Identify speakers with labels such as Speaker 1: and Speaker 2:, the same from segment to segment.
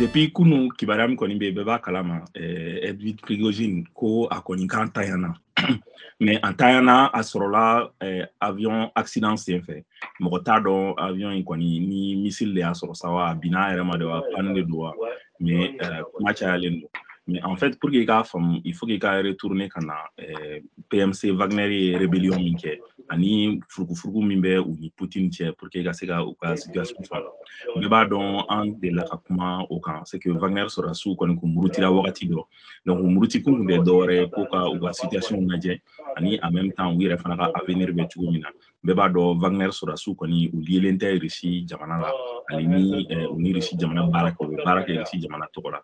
Speaker 1: Depuis kunu, kibaruya min kɔni bɛ yen, bɛɛ b'a kalama, Evgueni Prigojine ko a kɔni kan tanyana, mais a tanyana, a sɔrɔla avion accident senfɛ. Mɔgɔ t'a dɔn avion in kɔni ni missile de y'a sɔrɔ sa wa, a binna a yɛrɛ ma de wa, panne de don wa, mais kuma cayalen don. Mais en fait, pour que i k'a faamu, il faut k'i ka retourner ka na PMC Wagner ye rébellion min kɛ ani furukufuruku min bɛ u ni Poutine cɛ, pour que i ka se ka u ka situation faamu. Bɛɛ b'a dɔn, an delila ka kuma o kan, c'est que Wagner sɔrɔdasiw kɔni kun murutira wagati dɔ. Donc u muruti kun tun tɛ dɔwɛrɛ ye ko ka u ka situation lajɛ ani en même temps u yɛrɛ fana ka avenir bɛ cogo min na. Bɛɛ b'a dɔn, Wagner sɔrɔdasiw kɔni, u lielen tɛ Russie jamana la, ani ni u ni Russie jamana baara kɛ, u bɛ baara kɛ Russie jamana tɔgɔ la.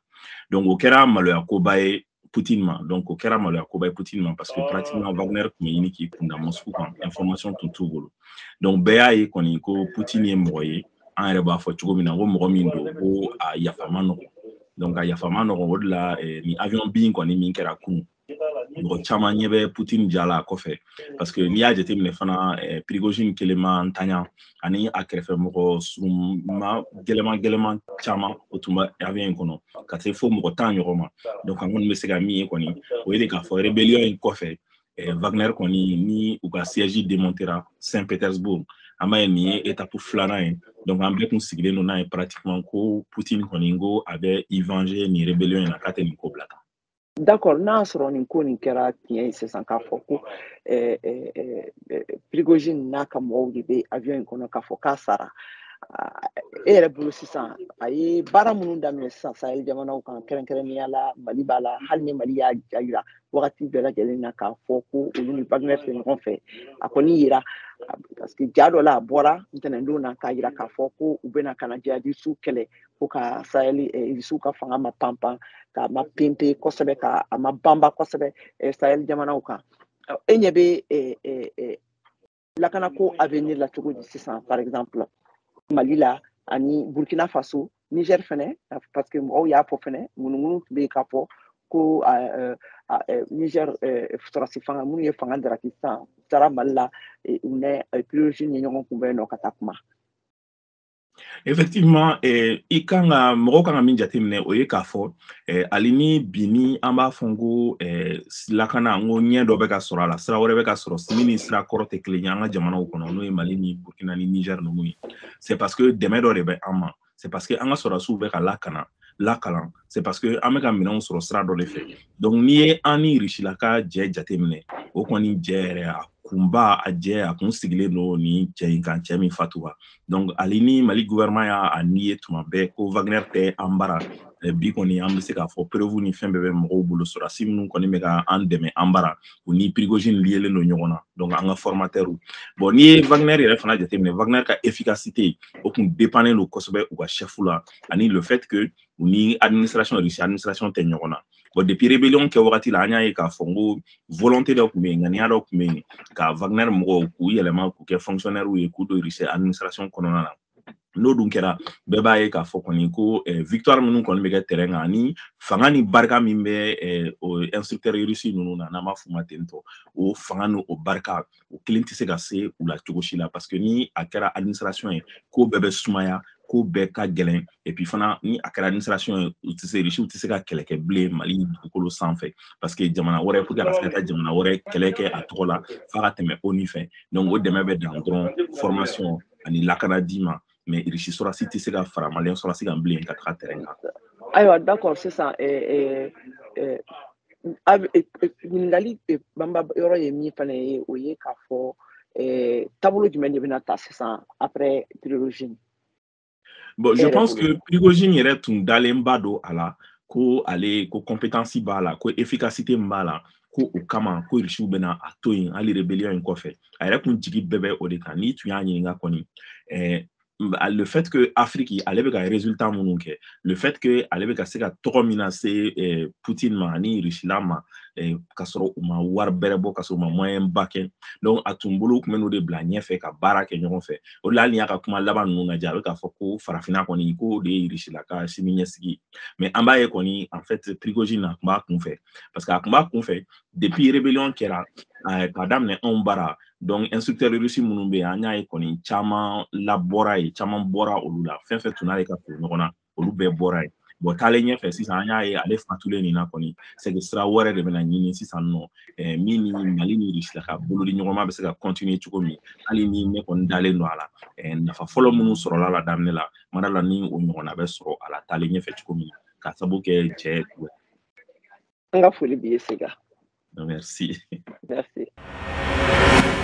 Speaker 1: Donc o kɛra maloya koba ye Poutine ma. Donc o kɛra maloya koba ye Poutine ma parce que pratiquement Wagner tun bɛ ɲini k'i kunda Moscou kan, information tun t'u bolo. Donc bɛɛ y'a ye kɔni ko Poutine ye mɔgɔ ye, an yɛrɛ b'a fɔ cogo min na, ko mɔgɔ min don ko a yafa ma nɔgɔn. Donc a yafa ma nɔgɔn. O de la ni avion bin kɔni min kɛra kunun, mɔgɔ caman ɲɛ bɛ Poutine ja la a kɔfɛ, parce que n'i y'a jateminɛ fana, Prigojine kelen ma ntanya, ani a kɛrɛfɛ mɔgɔ surunma gɛlɛman gɛlɛman caman, o tun bɛ avion in kɔnɔ ka se fo mɔgɔ 10 ɲɔgɔn ma. Donc an kɔni bɛ se ka min ye kɔni, o ye de k'a fɔ rébellion in kɔfɛ, Wagner kɔni ni u ka siège démontera Saint-Pétersbourg. An b'a ye nin ye étape filanan ye. Donc an bɛɛ kun sigilen don n'a ye pratiquement ko Poutine kɔni ko a bɛ i venger nin rébellion in na, k'a tɛ nin ko bila tan.
Speaker 2: D'accord. N'a sɔrɔ nin ko nin kɛra tiɲɛ ye sisan, k'a fɔ ko Prigojine n'a ka mɔgɔw de bɛ avion in kɔnɔ, k'a fɔ k'a sara, e yɛrɛ bolo sisan, a ye baara minnu daminɛ sisan Sahel jamanaw kan, kɛrɛnkɛrɛnnenya la Mali b'a la, hali ni Mali y'a jira wagati bɛɛ lajɛlen na k'a fɔ ko olu ni Wagner tɛ ɲɔgɔn fɛ, a kɔni yira parce que ja dɔ la a bɔra ntɛnɛndon na k'a yira k'a fɔ ko u bɛna ka na jihadisiw kɛlɛ, ko ka Sahel Irisiw ka fanga ma panpan, k'a ma pempe kosɛbɛ, ka a ma banba kosɛbɛ Sahel jamanaw kan. E ɲɛ bɛ lakanako avenir la cogo di sisan, par exemple Mali la ani Burkina Faso, Niger fɛnɛ? Parce que mɔgɔw y'a fɔ fɛnɛ, ŋunuŋunu tun bɛ yen k'a fɔ ko Niger sɔrɔsi fanga minnu ye fanga daraki sisan, u taara Mali la, u ni Prigojine ye ɲɔgɔn kunbɛn nɔ ka taa kuma.
Speaker 1: Effectivement, i kan ka mɔgɔw kan ka min jateminɛ, o ye k'a fɔ hali ni bi ni an b'a fɔ ko lakana, n ko ɲɛ dɔ bɛ ka sɔrɔ a la, sira wɛrɛ bɛ ka sɔrɔ min ni sira kɔrɔ tɛ kelen ye an ka jamanaw kɔnɔ, n'o ye Mali ni Burkina ni Niger ninnu ye, c'est parce que dɛmɛ dɔ de bɛ an ma, c'est parce que an ka sɔrɔdasiw bɛ ka lakana, lakalan, c'est parce que an bɛ ka minɛnw sɔrɔ sira dɔ de fɛ. Donc n'i ye an ni Russie ka jɛ jateminɛ, o kɔni jɛ yɛrɛ, a kunba, a jɛ, a kun sigilen don nin cɛ in kan, cɛ min fatura. Donc hali ni Mali gouvernement y'a a nier tuma bɛɛ ko Wagner tɛ an bara, bi kɔni an bɛ se k'a fɔ preuve ni fɛn bɛɛ bɛ mɔgɔw bolo. Sɔrɔdasi minnu kɔni bɛ ka an dɛmɛ an bara, u ni Prigojine liélen don ɲɔgɔn na, donc an ka formateur. Bon, n'i ye Wagner yɛrɛ fana jateminɛ, Wagner ka efficacité, o kun dépendait don kosɛbɛ u ka chef la ani le fait que u ni administration, Russie administration tɛ ɲɔgɔn na. Bon, depuis rébellion kɛ wagati la, an y'a ye k'a fɔ n ko volonté dɔ tun bɛ yen, ŋaniya dɔ tun bɛ yen ka Wagner mɔgɔw k'u yɛlɛma k'u kɛ fonctionnaire ye, k'u don Russie administration kɔnɔna na. N'o dun kɛra, bɛɛ b'a ye k'a fɔ kɔni ko victoire minnu kɔni bɛ kɛ terrain kan, ani fanga ni barika min bɛ o instructeur russe ninnu na, n'an b'a f'u ma ten tɔ, o fanga n'o barika, o kelen tɛ se ka se u la cogo si la, parce que ni a kɛra administration ye, ko bɛɛ bɛ sumaya, ko bɛɛ ka gɛlɛn. Et puis fana, ni a kɛra administration ye, u tɛ se, Russiw tɛ se ka kɛlɛ kɛ bilen Mali dugukolo sanfɛ, parce que jamana wɛrɛ, pour que a ka se ka taa jamana wɛrɛ kɛlɛ kɛ a tɔgɔ la, f'a ka tɛmɛ ONU fɛ. Donc o dɛmɛ bɛ dan dɔrɔn formation ani lakana d'i ma, mais Russie sɔrɔsi tɛ se ka fara Malien sɔrɔsi kan bilen ka taga terrain kan.
Speaker 2: Ayiwa, d'accord. Sisan ɲininkali banba yɔrɔ ye min fana ye, o ye k'a fɔ taabolo jumɛn de bɛna ta sisan après Prigojine?
Speaker 1: Bon, je pense que Prigojine yɛrɛ tun dalenba don a la ko ale ko compétence b'a la, ko efficacité min b'a la, ko o kama ko Russiw bɛna a to yen hali rébellion in kɔfɛ. A yɛrɛ kun jigi bɛɛ bɛ o de kan. N'i tun y'a ɲininka kɔni, le fait que Afrique ale bɛ ka résultat minnu kɛ, le fait que ale bɛ ka se ka tɔgɔ min lase Poutine ma ani Russie ma, ka sɔrɔ u ma wari bɛrɛ bɔ, ka sɔrɔ u ma moyen ba kɛ, donc a tun bolo u tun bɛ n'o de bila ɲɛfɛ ka baara kɛ ɲɔgɔn fɛ. O de la, hali n'i y'a ka kuma laban ninnu lajɛ, a bɛ k'a fɔ ko farafinna kɔni, k'o de ye Russie la ka sini ɲɛsigi. Mais an b'a ye kɔni, en fait, Prigojine a tun b'a kun fɛ, parce que a tun b'a kun fɛ depuis rébellion kɛra k'a daminɛ anw bara. Donc instructeur russe minnu bɛ yen, an y'a ye kɔni caman labɔra yen, caman bɔra olu la, fɛn fɛn tun n'ale ka surun ɲɔgɔn na, olu bɛɛ bɔra yen. Bon, taalen ɲɛfɛ sisan, an y'a ye ale fatulen nin na kɔni, c'est que sira wɛrɛ de bɛna ɲini sisan nɔ, min ni Mali ni Russie ka bolodi ɲɔgɔnma bɛ se ka continuer cogo min. Hali ni ne kɔni dalen don a la, nafa fɔlɔ minnu sɔrɔla la daminɛ la, mara la, ni o ɲɔgɔnna bɛ sɔrɔ a la taalen ɲɛfɛ cogo min na, ka sababu kɛ cɛ.
Speaker 2: An ka foli b'i ye, Sega.
Speaker 1: Merci.
Speaker 2: Merci.